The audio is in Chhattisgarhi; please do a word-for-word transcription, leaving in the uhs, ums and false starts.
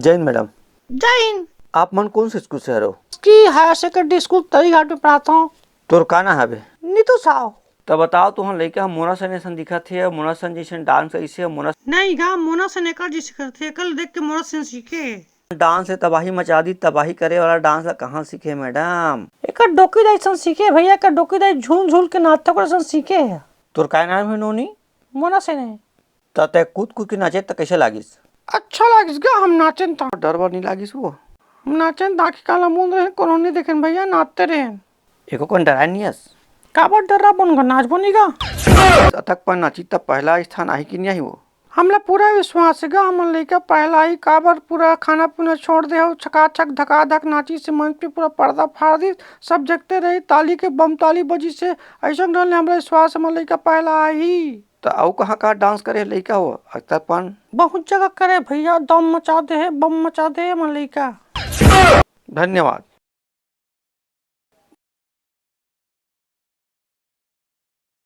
जय हिंद मैडम। जय हिंद। आप मन कौन से स्कूल से हरो? कि हायर सेकेंडरी स्कूल तरी घाट में पढ़ाता हूँ। तोर का नाम हवे? नीतू साव। त बताओ, तुहर लइका ह मोना सेन असन दिखत हे, मोना सेन जइसन डांस कइसे हे, मोना नहीं गा, मोना सेन एकर जइसे करथे, एकर देख के मोना सेन सीखे। डांस से तबाही मचा दी, तबाही करे वाला डांस ला कहाँ सीखे मैडम? एकर डोकी दाई सन सीखे भैया, एकर डोकी दाई झूल झूल के नाचथे, ओकर सन सीखे हे। तोर का नाम हे नोनी? मोना सेन हे। त तैं कूद कूद के नाचे त कइसे लागिस? अच्छा लागिस गा, हम नाचेन त। डर बर नहीं लागिस वो? हम नाचेन त आँखी काला मूंद रहेन, कोनो नहीं देखेन भैया, नाचते रहेन। एको कन डराय नहीं हस? काबर डर्राबोन गा, नाचबो नहीं गा। अतक पर नाची त पहला स्थान आही कि नहीं आही वो? हमला पूरा विश्वास हे गा, हमर लइका पहला आही, काबर पूरा खाना पीना छोड़ दे हो, छकाछक धकाधक नाचिस हे मंच पे, पूरा पर्दा फाड़ दिस, सब देखते रहे, ताली के बम ताली बजिस हे, अइसन ढंग ले हमला विश्वास हे, हमर लइका पहला आही। त अउ कहाँ कहाँ डांस करे हे लइका हो, अख्तर पान? बहुत जगह करे भैया, दम मचा दे हे, बम मचा दे हे हमर लइका। धन्यवाद।